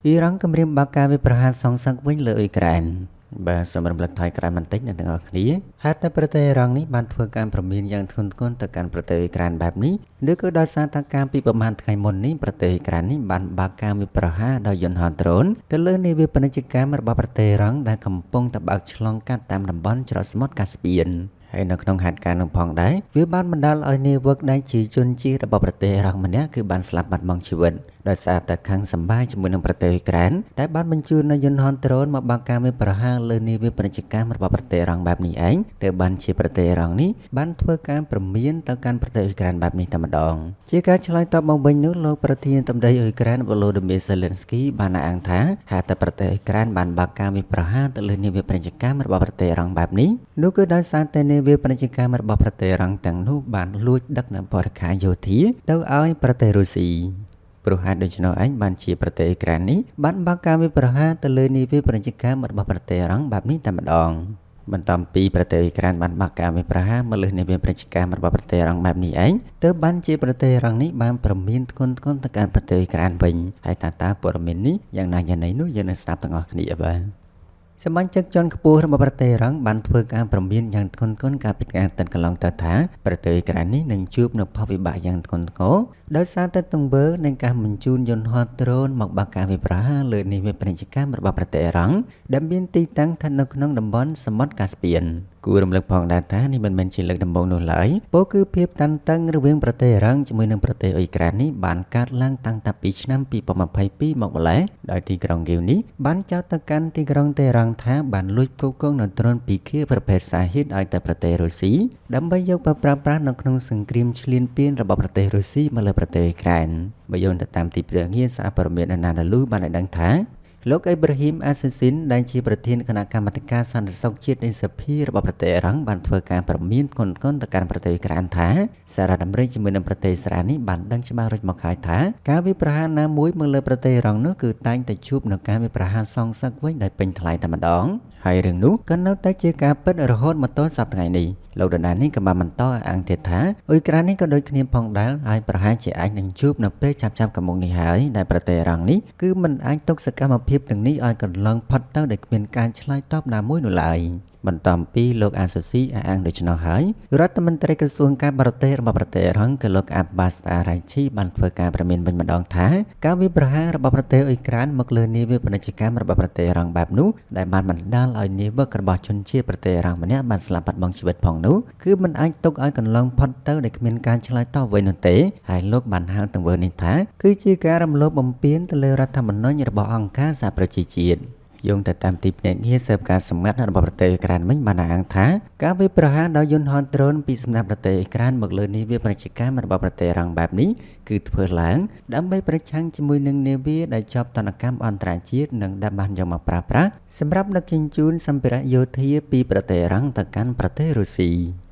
អ៊ីរ៉ង់គម្រាមបើកការវាយប្រហារសងសឹកវិញលើអ៊ុយក្រែនបាទសូមរំលឹកថយក្រោយបន្តិចអ្នកទាំងអស់គ្នាហេតុតែប្រទេសអ៊ីរ៉ង់នេះបានធ្វើការព្រមានយ៉ាងធ្ងន់ធ្ងរទៅកាន់ប្រទេសអ៊ុយក្រែនបែបនេះឬក៏ដោយសារតែការពីប្រហែលថ្ងៃមុននេះប្រទេសអ៊ុយក្រែននេះបានបើកការវាយប្រហារដោយយន្តហោះដ្រូនទៅលើនាវាពាណិជ្ជកម្មរបស់ប្រទេសអ៊ីរ៉ង់ដែលកំពុងតែបើកឆ្លងកាត់តាមតំបន់ច្រកសមុទ្រកាស្ពៀនហើយនៅក្នុងហេតុការណ៍នោះផងដែរវាបានបណ្ដាលឲ្យនាវិកដែលជាជនជាតិរបស់ប្រទេសអ៊ីរ៉ង់ម្នាក់គឺបានស្លាប់បាត់បង់ជីវិតដោយសារតែខឹងសម្បារជាមួយនឹងប្រទេសអ៊ុយក្រែនដែលបានបញ្ជូននូវយន្តហោះដ្រូនមកបើកការវាយប្រហារលើនាវាពាណិជ្ជកម្មរបស់ប្រទេសអ៊ីរ៉ង់បែបនេះឯងទើបបានជាប្រទេសអ៊ីរ៉ង់នេះបានធ្វើការព្រមានទៅកាន់ប្រទេសអ៊ុយក្រែនបែបនេះតែម្ដងជាការឆ្លើយតបមកវិញនោះលោកប្រធានធិបតីអ៊ុយក្រែនវ៉ូឡូឌីមៀសេលេនស្គីបានអះអាងថាហេតុតែប្រទេសអ៊ុយក្រែនបានបើកការវាយប្រហារទៅលើនាវាពាណិជ្ជកម្មរបស់ប្រទេសអ៊ីរ៉ង់បែបនេះនោះគឺដោយសារតែនាវាពាណិជ្ជកម្មរបស់ប្រទេសអ៊ីរ៉ង់ទាំងនោះបានលួចដឹកនូវបរិក្ខារយោធាទៅឲ្យប្រទេសរុស្ស៊ីព្រោះហេតុដូច្នោះឯងបានជាប្រទេសអ៊ុយក្រែននេះបានបើកការវាយប្រហារទៅលើនាវាពាណិជ្ជកម្មរបស់ប្រទេសអ៊ីរ៉ង់បែបនេះតែម្ដងបន្ទាប់ពីប្រទេសអ៊ុយក្រែនបានបើកការវាយប្រហារមកលើនាវាពាណិជ្ជកម្មរបស់ប្រទេសអ៊ីរ៉ង់បែបនេះឯងទើបបានជាប្រទេសអ៊ីរ៉ង់នេះបានព្រមានធ្ងន់ធ្ងរទៅកាន់ប្រទេសអ៊ុយក្រែនវិញហើយតើតើព័ត៌មាននេះយ៉ាងណាយ៉ាងណីនោះយើងនឹងស្ដាប់ទាំងអស់គ្នាបាទសមាជិកជាន់ខ្ពស់របស់ប្រទេសអ៊ីរ៉ង់បានធ្វើការព្រមានយ៉ាងធ្ងន់ធ្ងរកាលពីថ្ងៃអាទិត្យកន្លងទៅថាប្រទេសអ៊ុយក្រែននេះនឹងជួបនូវផលវិបាកយ៉ាងធ្ងន់ធ្ងរដោយសារតែទង្វើនៃការបញ្ជូនយន្តហោះដ្រូនមកបើកការវាយប្រហារលើនាវាពាណិជ្ជកម្មរបស់ប្រទេសអ៊ីរ៉ង់ដែលមានទីតាំងស្ថិតនៅក្នុងតំបន់សមុទ្រកាស្ពៀនគួររំលឹកផងដែរថានេះមិនមែនជាលើកដំបូងនោះឡើយពោលគឺភាពតានតឹងរវាងប្រទេសអ៊ីរ៉ង់ជាមួយនឹងប្រទេសអ៊ុយក្រែននេះបានកើតឡើងតាំងតែពីឆ្នាំ2022មកម្ល៉េះដោយទីក្រុងគៀវនេះបានចោទទៅកាន់ទីក្រុងតេរ៉ង់ថាបានលួចផ្គត់ផ្គង់នូវដ្រូនពីឃាប្រភេទសាហ៊ីតឲ្យទៅប្រទេសរុស្ស៊ីដើម្បីយកទៅប្រើប្រាស់នៅក្នុងសង្គ្រាមឈ្លានពានរបស់ប្រទេសរុស្ស៊ីមកលើប្រទេសអ៊ុយក្រែនបើយោងទៅតាមទីភ្នាក់ងារសារព័ត៌មានអាណាដាលូបានឲ្យដឹងថាលោកអេប្រាហ៊ីមអាស៊ីស៊ីនដែលជាប្រធានគណៈកម្មាធិការសន្តិសុខជាតិនៃសភារបស់ប្រទេសអ៊ីរ៉ង់បានធ្វើការព្រមានធ្ងន់ធ្ងរទៅកាន់ប្រទេសអ៊ុយក្រែនថាសហរដ្ឋអាមេរិកជាមួយនឹងប្រទេសអ៊ីស្រាអែលនេះបានដឹងច្បាស់រួចមកហើយថាការវាយប្រហារណាមួយមកលើប្រទេសអ៊ីរ៉ង់នោះគឺតែងតែជួបនឹងការវាយប្រហារសងសឹកវិញដោយពេញថ្លៃតែម្ដងហើយរឿងនោះក៏នៅតែជាការពិតរហូតមកទល់សប្តាហ៍ថ្ងៃនេះលោកដដែលនេះក៏បានបន្តអះអាងទៀតថាអ៊ុយក្រែននេះក៏ដូចគ្នាផងដែរហើយប្រហែលជាអាចនឹងជួបនៅពេលឆាប់ៗខាងមុខនេះហើយដែលប្រទេសអ៊ីរ៉ង់នេះគឺមិនអាចទុកសកម្មភាពទាំងនេះឲ្យកន្លងផុតទៅដោយគ្មានការឆ្លើយតបណាមួយនោះឡើយបន្ទាប់ពីលោកអាសូស៊ីអះអាងដូច្នោះហើយរដ្ឋមន្ត្រីក្រសួងការបរទេសរបស់ប្រទេសអ៊ីរ៉ង់គឺលោកអាប់បាសអារ៉ៃឈីបានធ្វើការព្រមានវិញម្ដងថាការវាយប្រហាររបស់ប្រទេសអ៊ុយក្រែនមកលើនាវាពាណិជ្ជកម្មរបស់ប្រទេសអ៊ីរ៉ង់បែបនោះដែលបានបណ្ដាលឲ្យនាវិករបស់ជនជាតិប្រទេសអ៊ីរ៉ង់ម្នាក់បានស្លាប់បាត់បង់ជីវិតផងនោះគឺមិនអាចទុកឲ្យកន្លងផុតទៅដោយគ្មានការឆ្លើយតបវិញនោះទេហើយលោកបានហៅទង្វើនេះថាគឺជាការរំលោភបំពានទៅលើរដ្ឋធម្មនុញ្ញរបស់អង្គការសហប្រជាជាតិយោងទៅតាមទីភ្នាក់ងារស៊ើបការសម្ងាត់របស់ប្រទេសអ៊ុយក្រែនវិញបានអះអាងថាការវាយប្រហារដោយយន្តហោះដ្រូនពីសំណាក់ប្រទេសអ៊ុយក្រែនមកលើនាវាពាណិជ្ជកម្មរបស់ប្រទេសអ៊ីរ៉ង់បែបនេះគឺធ្វើឡើងដើម្បីប្រឆាំងជាមួយនឹងនាវាដែលជាប់ទណ្ឌកម្មអន្តរជាតិនិងដែលបានយកមកប្រើប្រាស់សម្រាប់ដឹកជញ្ជូនសម្ភារៈយោធាពីប្រទេសអ៊ីរ៉ង់ទៅកាន់ប្រទេសរុស្ស៊ី។